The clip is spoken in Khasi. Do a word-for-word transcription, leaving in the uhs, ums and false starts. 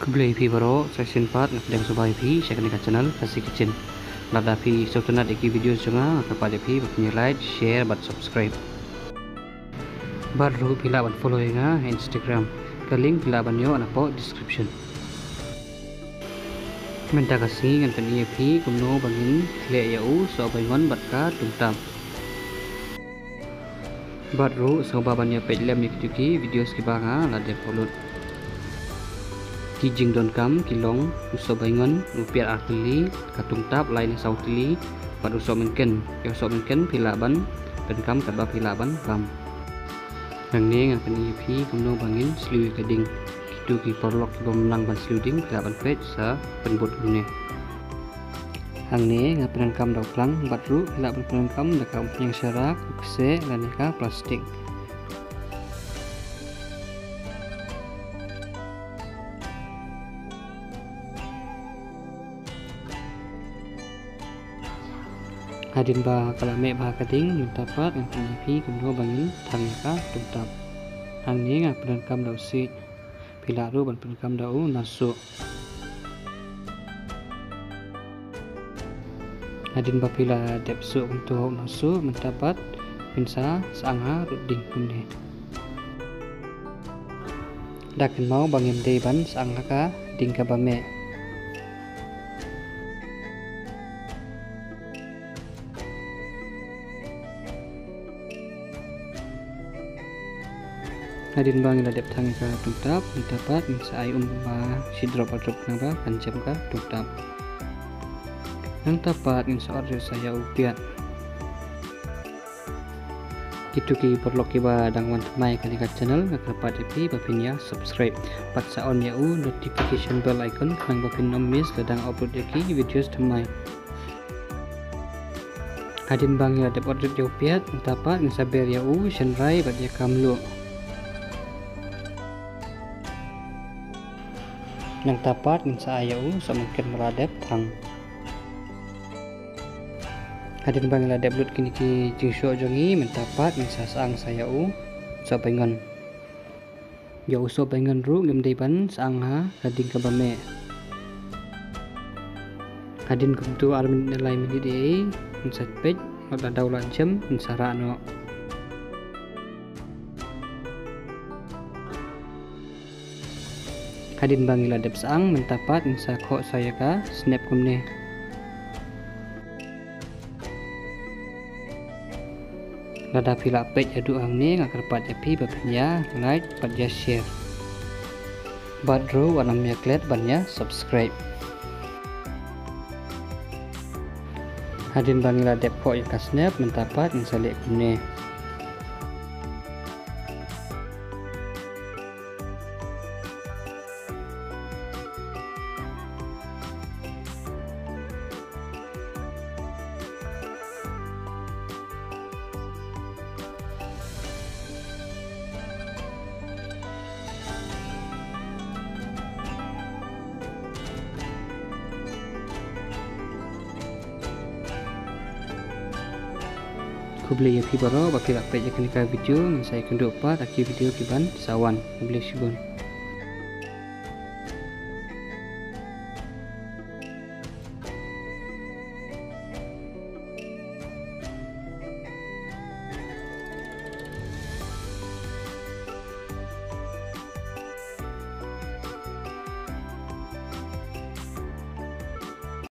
Khublei phi baroh, sa shisien pat nga pdiang sngewbha ïa phi sha kane ka channel Khasi Kitchen. Lada phi sngewtynnat ïa ki video jong nga, nga kyrpad ïa phi ba phin ïa like, share bad subscribe. Bad ruh phi lah ban follow ïa nga ha Instagram. Ka link phi lah ban ïoh napoh description. Mynta ka sngi ngan pyni ïa phi kumno ba ngin khleh ïa u sohbaingon bad ka tungtap. Bad ruh sngewbha ban ïa peit lem ïa kito ki videos kiba nga la dep upload. Ki jingdonkam ki long u sohbaingon u piat ar tylli, ka tungtap lai ne saw tylli, bad u sohmynken. Ïa u sohmynken phi lah ban pyndonkam katba phi lah ban kam. Hangne ngan pyni ïa phi kumno ba ngin sliew ïa ka ding. Kito ki paralok kiba ym nang ban sliew ding phi lah ban peit sa pynbud kumne. Hangne nga pyndonkam da u khlang bad ruh phi lah ban pyndonkam da ka umphniang sharak, u kseh lane ka plastik. Hadien ba ka la meh bha ka ding, mynta pat ngan pyni ïa phi kumno ba ngin thang ïa ka tungtap. Hangne nga pyndonkam da u siej. Phi lah ruh ban pyndonkam da u nasoh. Hadien ba phi la dep soh kumto ha u nasoh, mynta pat phin sa syang ha rud ding kumne. Da kynmaw ba ngim dei ban syang ha ka ding kaba meh. Hadien ba ngi la dep thang ïa ka tungtap, mynta pat ngin sa ai um ba shi drop ar drop khnang ba kan jem ka tungtap. Nangta pat ngin sa ot ruh sa ïa u piat. Kito ki paralok kiba dang wan thymmai kane ka channel, nga kyrpad ïa phi ba phin ïa subscribe bad sa on ïa u notification bell icon khnang ba phin ym miss lada nga upload ïa ki videos thymmai. Hadien ba ngi la dep ot rit ïa u piat, mynta pat ngin sa ber ïa u shynrai bad ïa ka mluh. Nangta pat ngin sa ai ïa u sohmynken ba la dep thang. Hadien ba ngi la dep lut kine ki jingshoh jong ngi, mynta pat ngin sa syang sa ïa u sohbaingon. Ïa u sohbaingon ruh ngim dei ban syang ha ka ding kaba meh. Hadien kumto ar minit ne lai minit ei, ngin sa peit, lada u la jem ngin sa rah noh. Hadien ba ngi la dep syang, mynta pat ngin sa khoh sa ïa ka snep kumne. Lada phi la peit haduh hangne, nga kyrpad ïa phi ba phin ïa like bad ïa share. Bad ruh wat nym ïa klet ban ïa subscribe. Hadien ba ngi la dep khoh ïa ka snep, mynta pat ngin sa leh kumne. Khublei ïa phi baroh ba phi la peit ïa kane ka video, ngin sa ïakynduh pat ha ki video kiban sa wan. Khublei shibun.